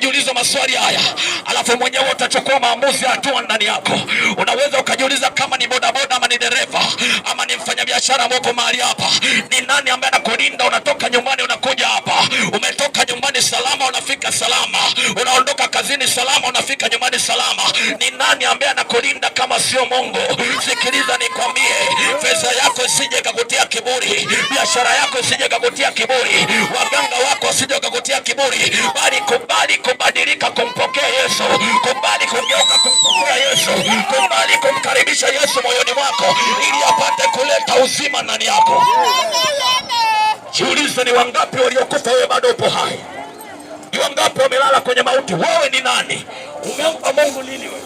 ukajiuliza maswali haya, alafu mwenyewe utachukua maamuzi ya hatua ndani yako. Unaweza ukajiuliza kama ni bodaboda ama ni dereva ama ni mfanyabiashara ambapo mahali hapa, ni nani ambaye anakulinda? Unatoka nyumbani unakuja hapa, umetoka nyumbani salama, unafika salama, unaondoka kazini salama, unafika nyumbani salama. Ni nani ambaye anakulinda kama sio Mungu? Sikiliza nikwambie, fedha yako isije ikakutia kiburi, biashara yako isije ikakutia kiburi, waganga wako wasije wakakutia kiburi, bali kubali kubadilika, kumpokea Yesu, kubali kugeuka, kumpokea Yesu, kubali kumkaribisha Yesu moyoni mwako ili apate kuleta uzima ndani yako. Jiulize, ni wangapi waliokufa, wewe bado upo hai? Ni wangapi wamelala kwenye mauti? Wewe ni nani? Umempa Mungu nini wewe?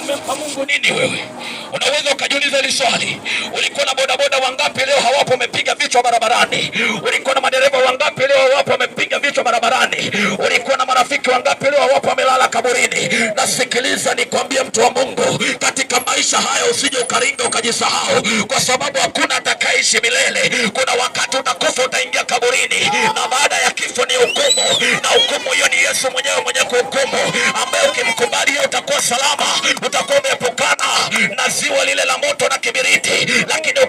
Umempa Mungu nini wewe? Unaweza ukajiuliza hili swali. Ulikuwa na bodaboda wangapi leo hawapo, wamepiga vichwa barabarani? Ulikuwa na madereva wangapi leo hawapo, wamepiga vichwa barabarani? Ulikuwa na marafiki wangapi leo hawapo, wamelala kaburini? Na sikiliza nikwambie, mtu wa Mungu, katika maisha haya usije ukaringa ukajisahau, kwa sababu hakuna atakayeishi milele. Kuna wakati utakufa, utaingia kaburini, na baada ya kifo ni hukumu, na hukumu hiyo ni Yesu mwenyewe mwenye kuhukumu, ambaye ukimkubali yeye utakuwa salama, utakuwa umeepukana na ziwa lile la moto na kibiriti. Lakini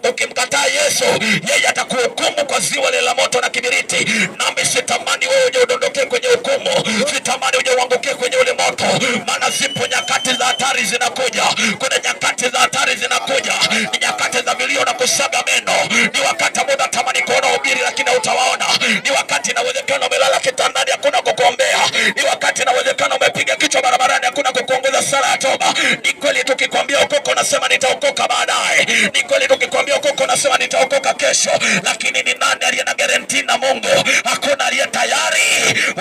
ukimkataa Yesu, yeye atakuhukumu kwa ziwa lile la moto na kibiriti. Nami sitamani wewe uje udondokee kwenye hukumu, sitamani uje uangukie kwenye ule moto, maana zipo nyakati za hatari zinakuja. Kuna nyakati za hatari zinakuja, ni nyakati za vilio na kusaga meno, ni wakati ambao unatamani kuona ubiri lakini hautawaona, ni wakati inawezekana umelala kitandani, hakuna kukuombea, ni wakati inawezekana umepiga kichwa barabarani, hakuna kukuongoza sala ya toba. Ni kweli tukikwambia okoka unasema nitaokoka baadaye, ni kweli tukikwambia okoka unasema nitaokoka kesho, lakini ni nani aliye na guarantee na Mungu? Hakuna aliye tayari.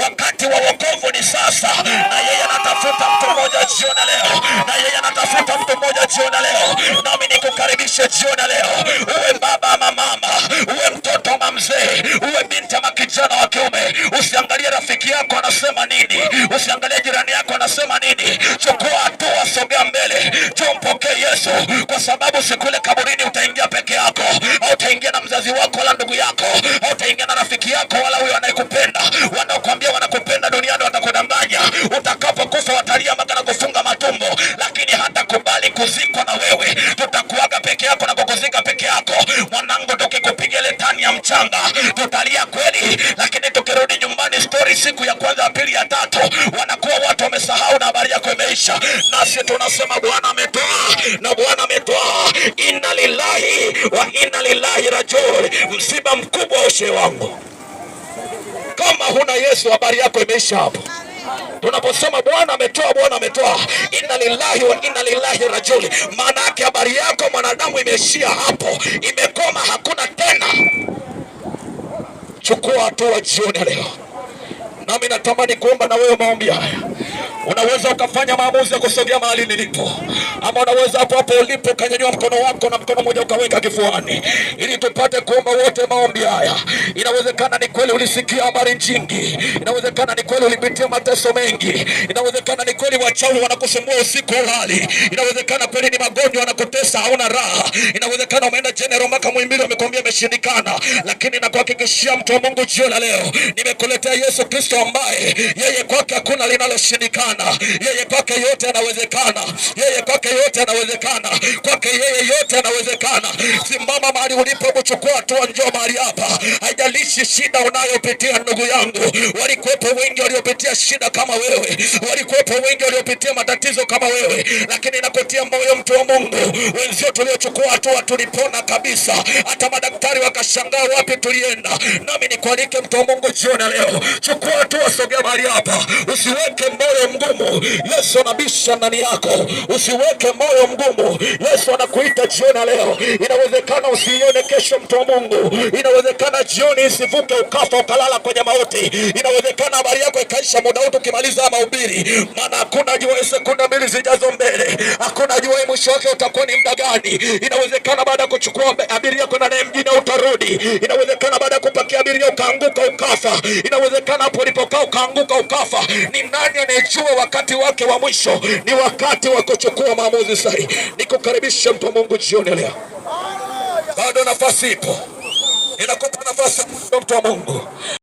Wakati wa wokovu ni sasa, na yeye anatafuta mtu mmoja jioni leo, na yeye anatafuta mtu mmoja jioni leo. Nami nikukaribishe jioni leo, uwe baba ama mama, uwe mtoto ama mzee, uwe binti ama kijana wa kiume, usiangalie rafiki yako anasema nini, usiangalie jirani yako anasema nini. Chukua hatua, sogea mbele, njoo mpokee Yesu, kwa sababu siku ile kaburini utaingia peke yako, hautaingia na mzazi wako wala ndugu yako, hautaingia na rafiki yako wala huyo anayekupenda. Wanaokwambia wanakupenda duniani watakudanganya. Utakapokufa watalia mpaka na kufunga matumbo, lakini hatakubali kuzikwa na wewe. Tutakuaga peke yako na kukuzika peke yako. Mwanangu, tukikupiga ile tani ya mchanga tutalia kweli, lakini tukirudi nyumbani, stori siku ya kwanza, ya pili, ya tatu, wanakuwa watu wamesahau na habari yako imeisha. Nasi tunasema Bwana ametoa na Bwana ametoa, inna lillahi wa inna lillahi rajiun. Msiba mkubwa ushe wangu, kama huna Yesu habari yako imeisha hapo. Tunaposema Bwana ametoa, Bwana ametoa, inna lillahi wa inna lillahi rajuli, maana yake habari yako mwanadamu imeishia hapo, imekoma, hakuna tena. Chukua hatua jioni ya leo, nami natamani kuomba na wewe maombi haya. Unaweza ukafanya maamuzi ya kusogea mahali nilipo, ama unaweza hapo hapo ulipo ukanyanyua mkono wako na mkono mmoja ukaweka kifuani, ili tupate kuomba wote maombi haya. Inawezekana ni kweli ulisikia habari nyingi, inawezekana ni kweli ulipitia mateso mengi, inawezekana ni kweli wachawi wanakusumbua usiku ulali, inawezekana kweli ni magonjwa wanakutesa, hauna raha, inawezekana umeenda general mpaka Muhimbili wamekwambia imeshindikana, lakini nakuhakikishia mtu wa Mungu, jioni la leo nimekuletea Yesu Kristo ambaye yeye kwake hakuna linaloshindikana, yeye kwake yote yanawezekana, yeye kwake yote yanawezekana, kwake yeye yote yanawezekana. Simama mahali ulipo, kuchukua hatua, njoo mahali hapa. Haijalishi shida unayopitia ndugu yangu, walikuwepo wengi waliopitia shida kama wewe, walikuwepo wengi waliopitia matatizo kama wewe, lakini nakutia moyo mtu wa Mungu, wenzio tuliochukua hatua tulipona kabisa, hata madaktari wakashangaa wapi tulienda. Nami nikualike mtu wa Mungu jioni ya leo, chukua hatua, sogea mahali hapa, usiweke moyo mgumu. Yesu anabisha ndani yako, usiweke moyo mgumu. Yesu anakuita jioni ya leo. Inawezekana usiione kesho, mtu wa Mungu. Inawezekana jioni isivuke ukafa ukalala kwenye mauti. Inawezekana habari yako ikaisha muda huu tukimaliza mahubiri, maana hakuna jua sekunde mbili zijazo mbele, hakuna jua mwisho wake utakuwa ni muda gani. Inawezekana baada ya kuchukua abiria kwenda naye mjini utarudi. Inawezekana baada ya kupakia abiria ukaanguka ukafa. Inawezekana hapo ulipokaa ukaanguka ukafa. Ni nani anayejua wakati wake wa mwisho? Ni wakati wa kuchukua maamuzi sahihi. Nikukaribisha mtu wa Mungu jioni leo, bado nafasi ipo, ninakupa nafasi mtu wa Mungu.